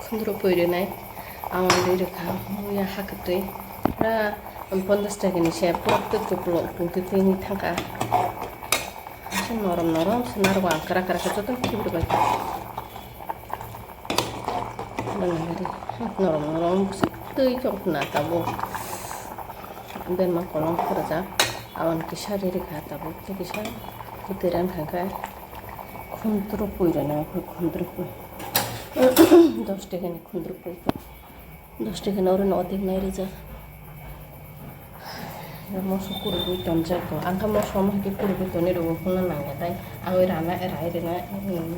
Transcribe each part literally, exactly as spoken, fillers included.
Khundruk pui rwnai, ang rwi rwkha, muya hakhe twi. Pura ponchash taka ni se, pura twi kuplung, twi twi ni thangkha. Ashe norom norom se narwkha, ang kwrak kwrak khe joto khibi rwbaikha. Norom norom se twi chongkhna tabuk. Berma kolom khorojak, aboni kisa rwi rwkha tabuk, tei kisa kwtwi rang thangkha. Khundruk pui rwnai, khundruk pui. Dos taka ni khundruk pui. Dos taka no oro no otek nai rijak. Moso kurugwi tonjak bo. Ang khe moso no hwnkhe kurugwi tonwi rwgo hwnna nangya tai. Aboni rana rai rwna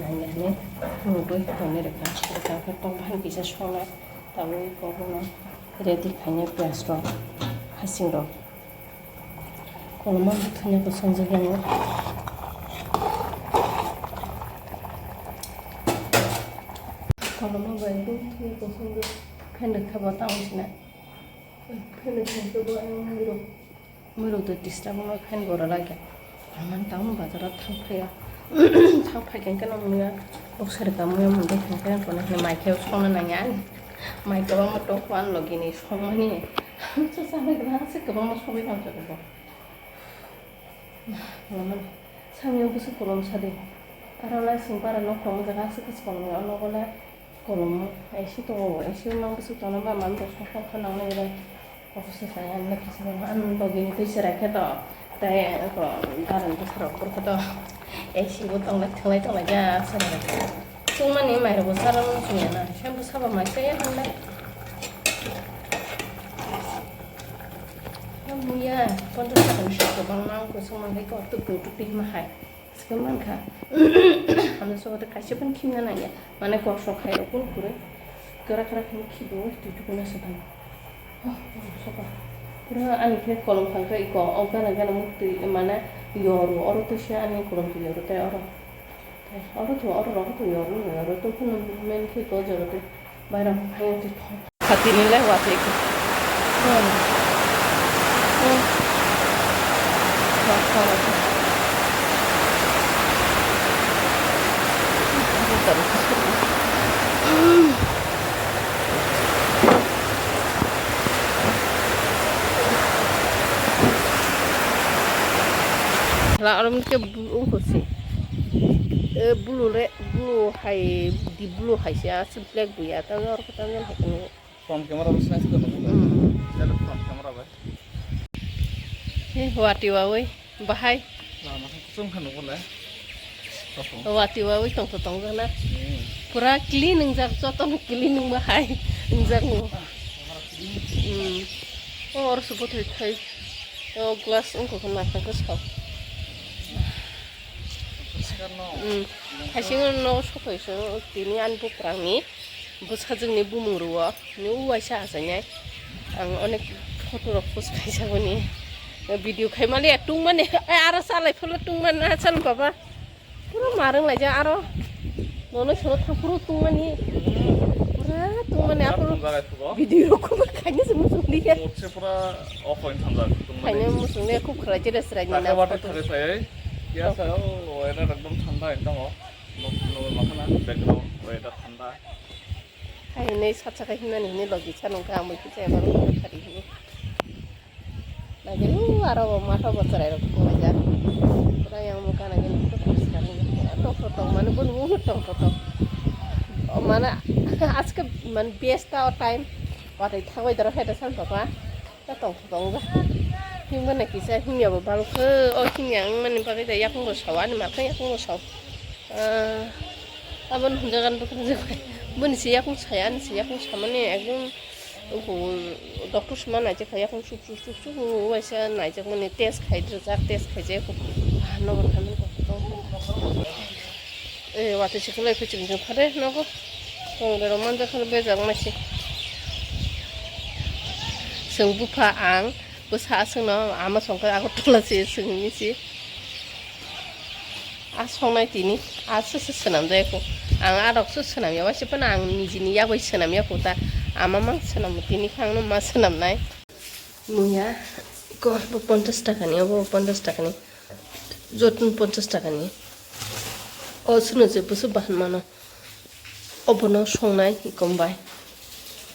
nangya hinwi kurugwi tonwi rwkha. Rwkha khe tok bahan kisa songnai. Tabuk kok no ready khainai piyaj rok, hasing rok. Koloma bwthwino kwchwngjak yango. Koloma bai bwthwino kwchwngjak. Phendwk khe bo tamo sina. Phendwk khe bo ang muirok, muirok de disturb wngma phan gora lagya. Ang tamo bazaro thangphaiya. Thangphai khe no muya. Boksari ka muya mundai thangphai ang kono mai khe songna nangya. Mai kwbangma tongkho ani logi ni songmani. Sa samai kwbangma se kwbangma sogwi tongsa ko. Samya bwswk kolom sadi. Aro lai sing para nok tong jaga aswk khe kolom ya, o nogo le kolom A C tongo, A C mang bwswk tongna ba man rok song song khe nang nai bai. Kok se sai ang le kisa ang logi ni twi chwrai khe to. Tai ko darang bwsarok burkha to A C bo tonglai thwnglai tonglai ja chwrai. Chwngmani mairokbo chana muchungya na, sabo sabo mai chaya hinlai. Muya ponchash taka ni sok kwbangma wngkha, chwngmani kok tuk tuk tuk twi hima hai. Swkang mankha. Ano sobo kaisa phano khimna nangya. Mane kok sok hai rok kun kure. Kwrak kwrak hino khibo twi tukuna swkang. Oh, soba. Pura ani khe kolom thangkhe iko, o gana gana muktwi mane yoru, oro twisa ani kolom twi yoru tei oro. Tei oro to, oro rogo to yoru, yoru to phano men khe iko joro tei bairang phai twi thong. Phatini le watwi khe. Hmm. Hmm. La, oro mungke bu-, ungkho se. Eh, blue le, blue hai, deep blue hai se, aswk black bo ya, tamo oro khe tamo hai khe nukgo. Front camera bo snap khe nukgo. Hmm. Tele front camera bai. He, wati wawi, bahai. Lama khe kuchung khe nukgo le. Watwi wawi tongtho tongjak na. Hmm. Pura clean wngjak, jotono clean wngma hai wngjak no. Hmm. O oro se bwthai thai. O glass wngkha khe naithok khe sao. Hmm. Haising no sophai se tini ani bukrang ni. Bwsajwkni bumung rwo, ni uaisa achainai. Ang onek photo rok post khaisa boni. Video khaimani tungmani, ai, aro salai phano tungmani na chal baba. Pura marwng laijak aro. Nono sono thang phuru tungmani. Pura tungmani aphuru. Video rok khub khaini se muchung liya. Motse pura off in thangjak tungmani. Khaini muchung liya khub khlai jera srai ni na photo. Thare sai. Ya sa, o, weather ekdom thanda ekdom o. Nok, nok, nok na, background, weather thanda. Hai hinwi satsakha himnani hinwi logi sa nungkha, ang bai kisa eba rung kha di hinwi. Nagini, uh, aro bo matha bo chwrai rok thanglaijak. Pura yang mokha nagini, pura poriskar nungkha. Pura tongthok tong, mane boni mungno tongthok tong. O, mane, aske, mane, best ta o time. Watwi thangbai doro hai da san papa. Ta tongthok tong ba. Himba na kisa himya bo balukhe. O himya wngmani bagwi da yakung bo sao, ani makhe yakung bo sao. Ah, aboni hwnjagan bwkha je bai. Boni se yakung saya, ani se yakung samani ekdom, uhu, doctor sima naijak kha yakung suk suk suk suk, uhu, uaisa naijakmani test khai rijak, test khaijak, uhu, ah, nogo thangnani kok tong. Eh, watwi se kwlai khe chwng chwng phare nogo. Tong rok manjak khe bejak ma se. Chwng bupha ang, bwsa aswkno ama songkhe Agartala se chwngni se. A songnai tini, a se se swnam jaya kho. Ang a rok se swnam ya, waisa phano ang nijini yak bai swnam ya kho ta. Ama mang swnam, tini phano ma swnam nai. Muya, ko bo ponchash taka ni, obo ponchash taka ni. Jotun ponchash taka ni. O suno je busu bahan mano. Obono songnai ikom bai.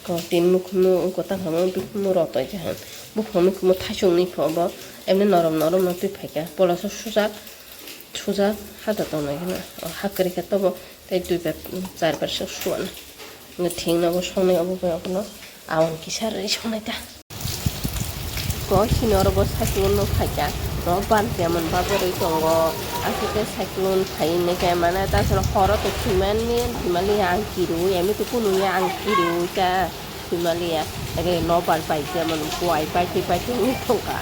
Ko tin mukhumno wngkha tangkha mo bikhumno rotoi jahan. Buphang mukhumno thaisung ni pho bo emni norom norom no twi phaikha. Polaso suja suja hada tongnai kheno. O ha kwrwi khe tobo tei dui bar char bar se suana. Nga thengna bo songnai obo bai obono awan kisa rwi songnai ta. Ko sini oro bo cyclone no phaikha, no ban khe man bajarwi tongo. Aswk khe cyclone phai hinwi khe mane ta soro horo to thwimani, thwimaliya ang kirui, emi to kunu ya ang kirui ta thwimaliya. Ege no ban pai khe man kuai pai khe pai khe wng thangkha.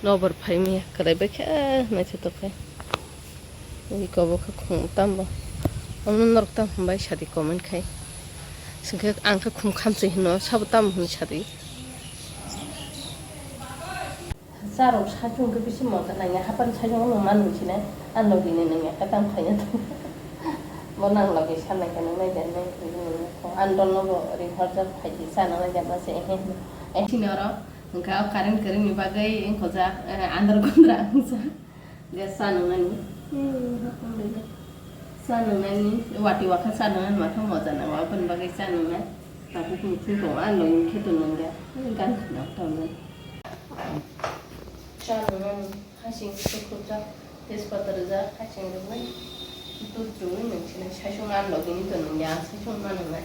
Nobor phaimya kwlai bai khe naithotok khe. Ui kobo khe khum tambo. Omo norok tam hambai sadi comment khai. Singkhe ang khe khum khamsoi hino sabo tamo hwn sadi. Charok sachung khe bisi moja nangya hapan sachung no manwi sinai. Ang logi ni nangya khe tam khaina tong. Bo nang logi sanai khe nang nai jan nai khe nang kho. Ang dol no bo ri horjak phaidi chana nai jan ma se ehe. Ehe. Sini oro. Hwnkhe o current kwrwngni bagwi wngkhojak, eh, andar gondra wngkha. Hwnkhe cha nwngnani. Eh, cha nwngnani. Wati wakha cha nwngnani, wakha moja nango, aboni bagwi cha nwngnai. Tabuk muchung tongo, a logini khe tongo hwnkhe. Gan khna tongnai. Cha nwngnani, hasing sukrupjak, tejpata rwjak, hasing rwgwi. Dudh rwgwi nungsinai, saichung a logini tongo, ya saichung ma nwngnai.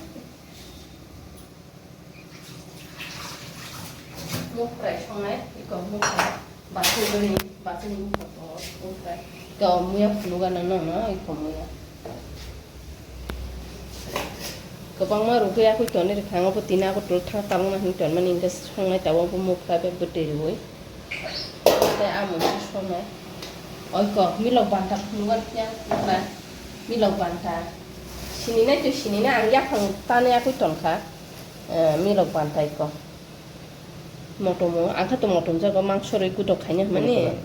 Mukrai songnai, iko mukrai, basugni, basugni mukrai tongo, mukrai. Iko muya phunukgana nokno, iko muya. Kwbangma rwgwi yakui tonwi rwkha, obo tini abo tol thang tabukma hinwi tonmani, hwnkhe songnai tabuk bo mukrai bai bwtwi rwui. Tei a mungsa songnai. Oiko, milok banta phunukgani phiya, mukrai, milok banta. Sininai twi sininai, ang yaphang tanwi yakui tonkha. Eh, milok bantai ko. Motomo, ang kha to motom jago, mangso rwi gudo khaina hwnmani.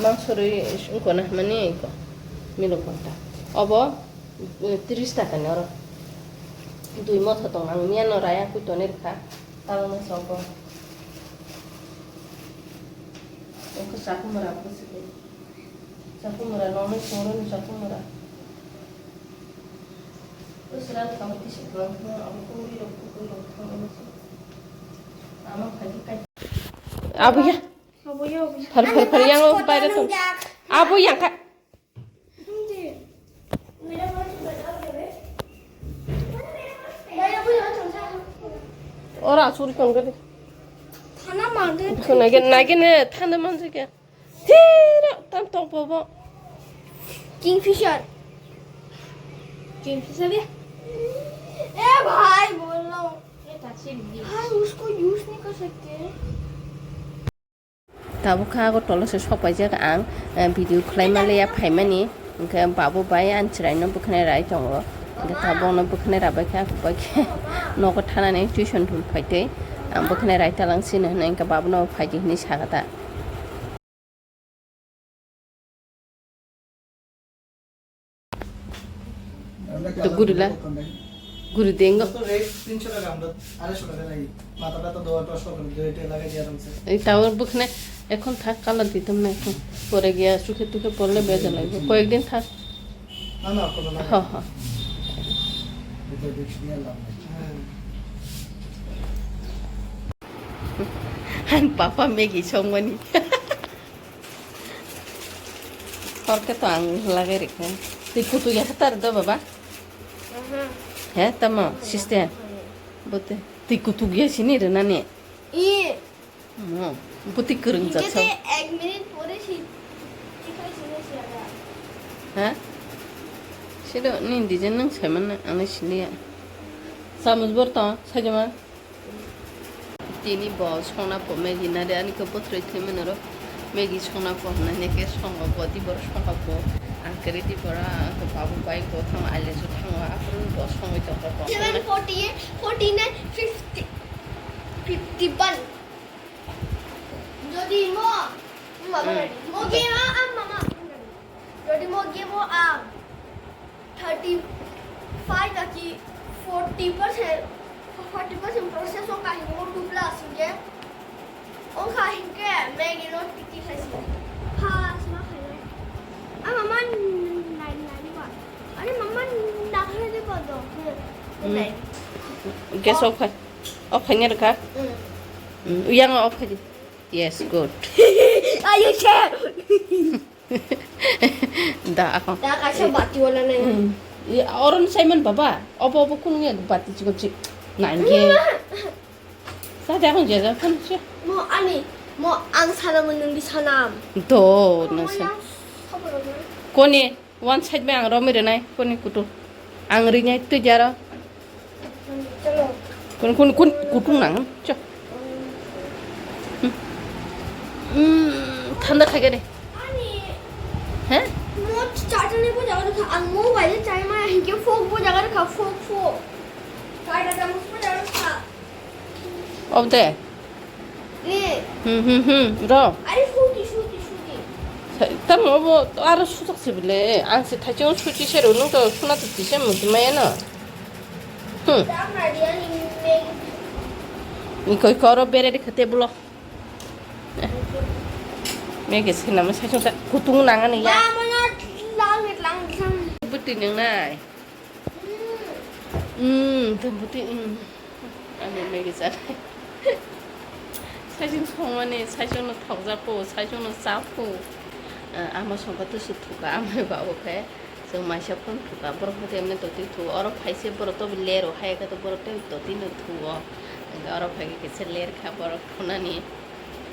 Mangso rwi wngkona hwnmani ko. Milok banta. Obo, eh, tris taka ni oro. Dui motha tong ang miya no raya kui toni rwkha. Tamo no sobo. Wngkha chakhumra bwswk. Chakhumra no no soro ni chakhumra. Abuya. Abuya, abuya. Phar, phar, phar, yang o baire tong. Abuya ka. Ora suri tong gede. Thana mangde. Nage, nage ne thana mangde ke. Tira, tam tong bobo. Kingfisher. Kingfisher ya? ए भाई, बोल रहा हूँ। ये touch ही नहीं। भाई, उसको use नहीं कर सकते हैं। Tabuk kha Agartala se sok paijak ang, eh, video khlai maliya phaimani, hwnkhe babu bai ani chwraino bwkhanai rai tongo, hwnkhe tabukno bwkhanai rabai khe, bai khe nogo thanani tuition thum phaitwi, ang bwkhanai rai talang sino hwnwi hwnkhe babuno phaidi hwnwi sakha ta. তো গুরিলা, গুরি দেঙ্গো। তো রেট তিনশো টাকা, আমরা আড়াইশো টাকা লাগি। মাথাটা তো দেওয়া তো সব দুইটা লাগাই দিয়ে আরামসে। এই টাওয়ার বুকনে এখন থাক, কালার দিতাম না এখন। পরে গিয়া চোখে টুখে পড়লে বেজা লাগবে। কয়েকদিন থাক। না, না, কোনো না। হ, হ। এটা রিস্ক নিয়ে লাভ নেই। হ্যাঁ। Papa Maggie songmani. Hor khe to ang lagai rikha. Twi kutuk ya khatar do baba? He, tamo, sister. Bote. Twi kutuk ya sini rina ni. I. Mo, bwtwi kwrwng jat. Ek minute pore si, si khai sini si ada. Ha? Sino ni design nang saiman na, ang sini ya. Samus bor to, sajama. Tini bo songna po Maggie nari ani khe bwthrwi thwi mano ro. Maggie songna po hwnna hwnwi khe songo bo di boro songo po. Ang kwrwi di boro ang khe babu bai bo thango aile su thango aphuru bo songwi tongkha bo. Seven forty eight, forty nine, fifty, fifty one. Jodi mo, mama, hmm, mo game ang mama. Jodi mo game ang thirty five aki forty percent. Forty percent process o kahi mo dubla asing ke. Ongkha hingke Maggie no titi khaisi. Phas ma khainai. Ama man nai nai wa. Ani mama nakhre de bodo. Hmm. Nai. Gas off khai. Off khai ngar kha. Hmm. Hmm. Yang off khai. Yes, good. Ayo che. Da ako. Da kaisa bati wala nai. Hmm. Ye, oron Simon baba. Obo obo kun nge bati chikon chik. Nai nge. Sa da kon je ja kan che. Mo ani mo ang sana mo nung di sanam. Do nung sa. Koni one side bai ang romi renai koni kutu. Ang rinai tu jaro. Chalo. Kun kun kun kutung nang cho. Hmm. Hmm, thanda khai de. Ani. He? Mo charger ni bo jaga kha ang mobile charger ma hinke phone bo jaga kha phone phone. Charger da mo bo jaga kha. Obde. Ni. Hmm hmm hmm. Ro. Ari suti suti suti. Tamo bo aro sutak se bile. Ang se thaichung suti se ro nung to suna to tise muti maya no. Hmm. Ni koi koro bere de khate bulo. Mege se nama sa sa kutung nang ani ya. Mama na lang lang lang. Buti nang nai. Hmm, tum buti hmm. Ani mege sa. Saichung songmani saichung no thokjapo, saichung no chapo. Ama songka tu su thuka ama ba oke. Chwng maisa phone thuka, borok hwnkhe emne totwi thuo. Oro phaise borok tobo lero, hai khe to borok tei totwi no thuo. Hwnkhe oro phaikhe kisa ler kha borok thunani.